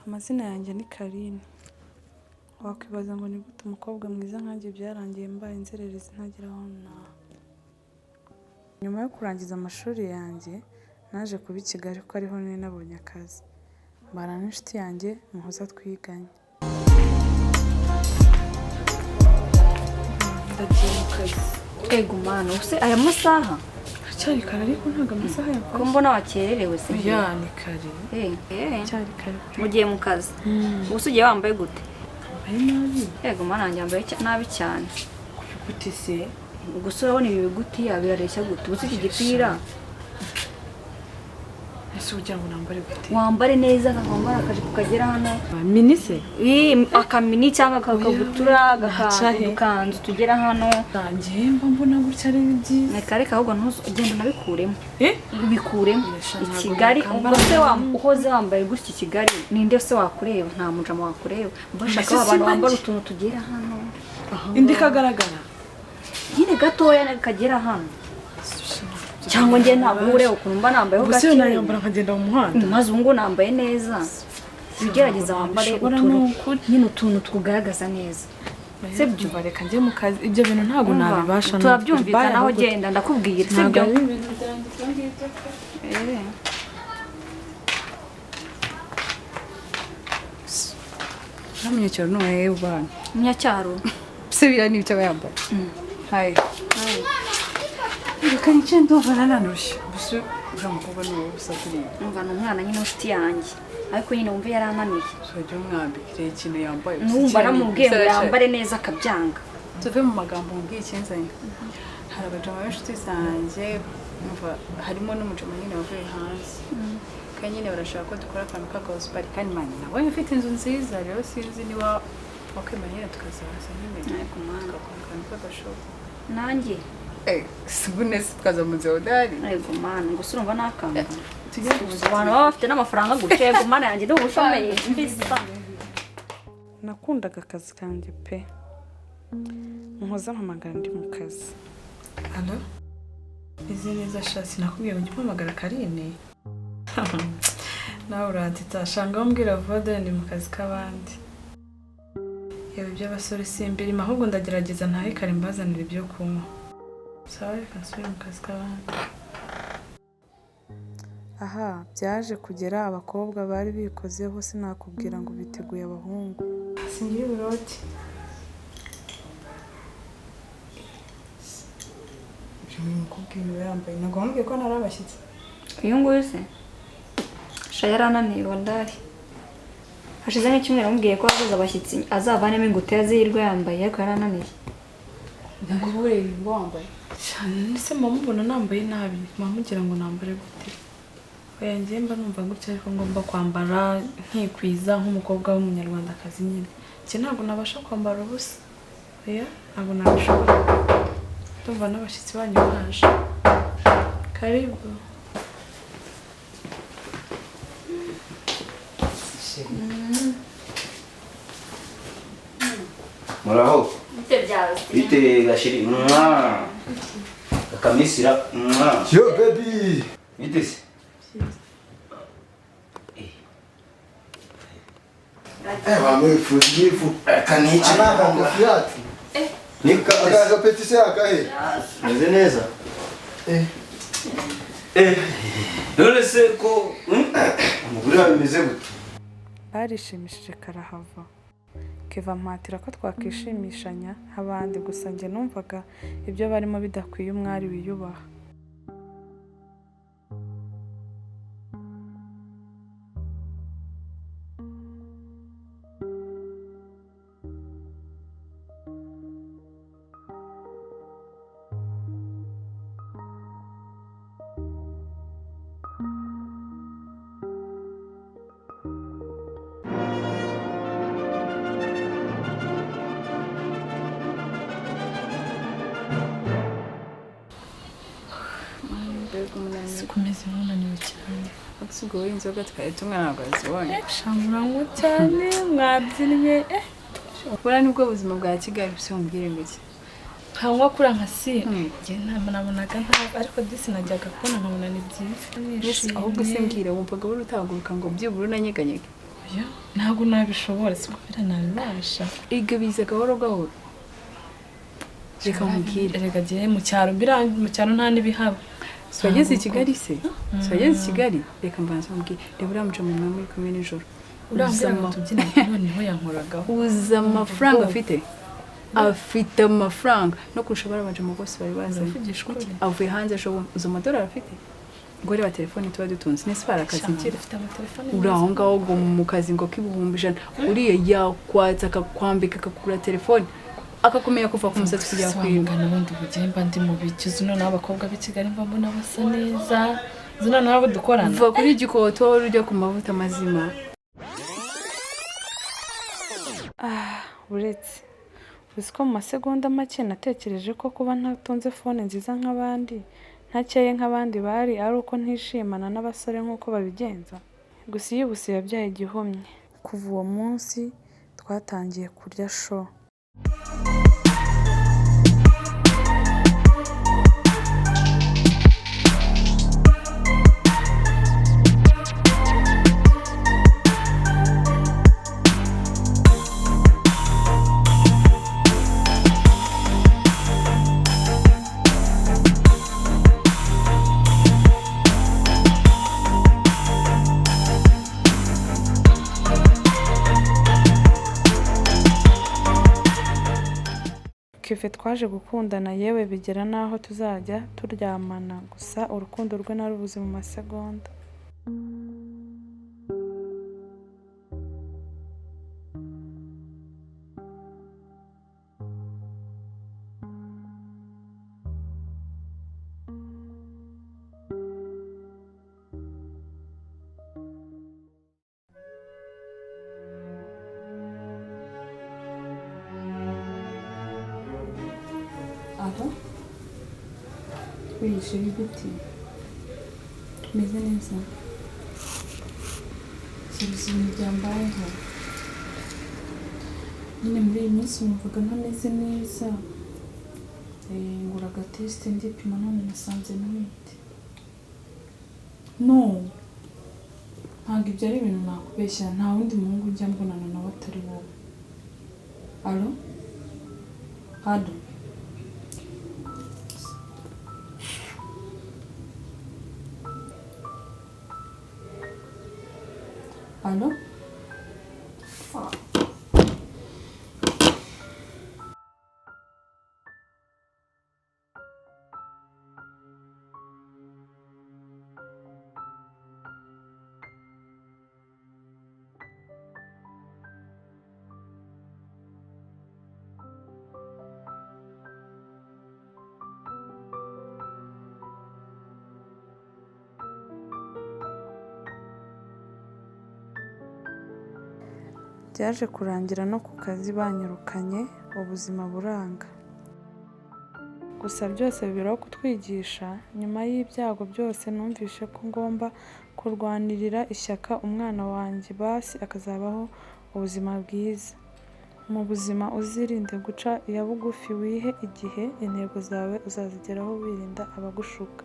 Amazina yanjye ni Karine. Wakwibaza ngo ni gute umukobwa mwiza nkanjye byarangiye mbaye inzererezi ntagira aho ntaha. Nyuma yo kurangiza amashuri yanjye, naje kuba i Kigali kuko ariho nari nabonye akazi. Mbana n'inshuti yanjye Muhoza twiganye. Ndagiye mu kazi. Ego mana, ubuse aya masaha? Haracyari kare ariko ntabwo amasaha yafashe. Ko mbona wakererewe se? Oya, ni kare. Haracyari kare. Mugiye mu kazi. Ubuse ugiye wambaye gute? Nambaye nabi. Ego mana yanjye yambaye nabi cyane. Gute se? Gusa urabona ibi bigutiya birareshya gute? Ubuse iki gipira? Ese ugira ngo nambare gute? Wambare neza, wambare akajipo kagera hano. Mini se? Akamini cyangwa akakabutura, agakanzu tugera hano. Ngiye mba mbona gutya ari byiza. Reka reka ahubwo ugenda unabikuremo. Ubikuremo. I Kigali ubwo se uhoze wambaye gutya i Kigali, ninde se wakureba? Nta mujama wakureba. Mbashaka abantu bambara utuntu tugera hano. Indi kagaragara. Nyine gatoya kagera hano. Cyangwa ngiye ntabwo ureba ukuntu mba nambayeho gake. Ubuse nayambara nkagenda mu muhanda. Maze ubu ngo nambaye neza. Ugerageza wambare utuntu nyine utuntu tukugaragaza neza. Sibyo reka njye mu kazi ibyo bintu ntabwo nabibasha. Turabyumvikanaho genda ndakubwira sibyo. Ibintu byanjye ibyo ngibyo. Umunyacyaro ni uwahe ubana? Umunyacyaro. Se biriya ni ibyo aba yambaye. Hayi. Reka nicyo ndumva nananushye. Mbese uriya mukobwa ni wowe usa kuriya. Umva ni umwana nyine w'inshuti yanjye. Ariko nyine wumve yarananiye. Uzajya umwambika ikintu yambaye. Numva namubwiye ngo yambare neza akabyanga. Tuve mu magambo mubwiye ikinzanye. Hari abajama b'inshuti zanjye, umva harimo n'umujama nyine wavuye hanze. Kandi nyine barashaka ko dukora akantu ka house party kandi mani nawe ufite inzu nziza rero sinzi niba wakwemera nyine tukazaza nyine tugakora akantu k'agashow. Nanjye Sibune twaza mu nzu odari. Ego mana, ngo urumva nakanga. Abantu baba bafite n'amafaranga gutya, ego mana yanjye n'ubushomeye mbisa. Nakundaga akazi kanjye pe. Muhoza mpamagara ndi mu kazi. Allo? Izi neza sha sinakubwiye ngo ujye umpamagara Karine. Nawe urantita shanga umbwira vuba dore ndi mu kazi k'abandi. Yewe iby'abasore simbirimo ahubwo ndagerageza ntahe kare mbazanira ibyo kunywa. Sawa reka nsubire mu kazi k'abandi. Aha byaje kugera abakobwa bari bikozeho sinakubwira ngo biteguye abahungu. Singira uburoti. Uyu mukobwa ibi yambaye ntabwo wambwiye ko ntari abashyitsi. Uyu nguyu se? Sha yarananiye wallahi. Hashize nk'icyumweru amubwiye ko azaza abashyitsi azavanemo ingutiya z'ihirwe yambaye ariko yarananiye. Ntabwo ureba ibyo wambaye. Cyane se mama ubona nambaye nabi, mama ugira ngo nambare gute? Oya ngiye mba numva gutya ariko ngomba kwambara nkikwiza nk'umukobwa w'umunyarwandakazi nyine. Njye ntabwo nabasha kwambara ubusa. Oya ntabwo nabishobora. Ndumva n'abashyitsi banyu baje. Karibu. Muraho. Bite gashiri. Mwa. Akamisira. Mwa. Yo baby. Bite se? Bamwifuza Kanichi. Ana yacu. Nika agapetise akahe. Meze neza. None se ko umugore wawe bimeze gute? Barishimishije karahava. Keva mpatira ko twakishimishanya nk'abandi gusa njye numvaga ibyo barimo bidakwiye umwari wiyubaha. Sikumeze nkunaniwe cyane. Ubwo inzoga twari tumwe ntabwo wazibonye. Shamuranywa cyane mwabyinnye. Buriya nibwo buzima bwa Kigali buse umbwire ngo iki. Nkanywa kuri nka si. Njye nabonaga ntabwo ariko disi najyaga kubona nkabona ni byiza. Ahubwo se mbwira wumvaga wari utahaguruka ngo byibura unanyeganyege. Oya, ntabwo nabishobora, siko nabibasha. Iga biza gahoro gahoro. Reka nkubwire. Erega gihe mu cyaro mu cyaro nta n'ibihaba. Twageze i Kigali se? Twageze i Kigali? Reka mbanze nkubwire. Reba uriya mujama mwa muri kumwe nijoro. Urambwira ngo tubyine noneho yankoragaho. Uzi amafaranga afite? Afite amafaranga no kurusha bariya bajama bose bari bazanye. Avuye hanze ejo bundi. Uzi amadolari afite? Ngo reba telefone tuba dutunze. Nese bari akazi ngira. Uri aho ngaho ngo mu kazi ngo k'ibihumbi 100. Uriya yakwatsa akakwambika akakugura telefone. Akakumenya kuva ku musatsi kujya ku ivi. Ubundi bugiye mba ndi mu biki? Uzi noneho abakobwa b'i Kigali mba mbona basa neza. Uzi noneho abo dukorana. Uva kuri gikotori ujya ku mavuta mazima. Uretse uzi ko mu masegonda make natekereje ko kuba ntatunze fone nziza nk'abandi, ntakeye nk'abandi bari ari uko ntishimana n'abasore nk'uko babigenza. Gusa iyo ubusi yabyaye igihumye. Kuva uwo munsi twatangiye kurya show. Kive twaje gukundana yewe bigera naho tuzajya turyamana, gusa urukundo rwe narubuze mu masegonda. Alo? Oui, chérie Betty. Meze neza. Subiza ibintu byambayeho. Nyine muri iyi minsi numvaga ntameze neza. Ngura agatesite ndipima none nasanze ntwite. No. Ntabwo ibyo ari ibintu nakubeshya, nta wundi muhungu njya mbonana nawe atari wowe. Alo? Alo? Alo? Byaje kurangira no ku kazi banyirukanye, ubuzima buranga. Gusa byose biberaho kutwigisha, nyuma y'ibyago byose numvise ko ngomba kurwanirira ishyaka umwana wanjye basi akazabaho ubuzima bwiza. Mu buzima uzirinde guca iya bugufi wihe igihe, intego zawe uzazigeraho wirinda abagushuka.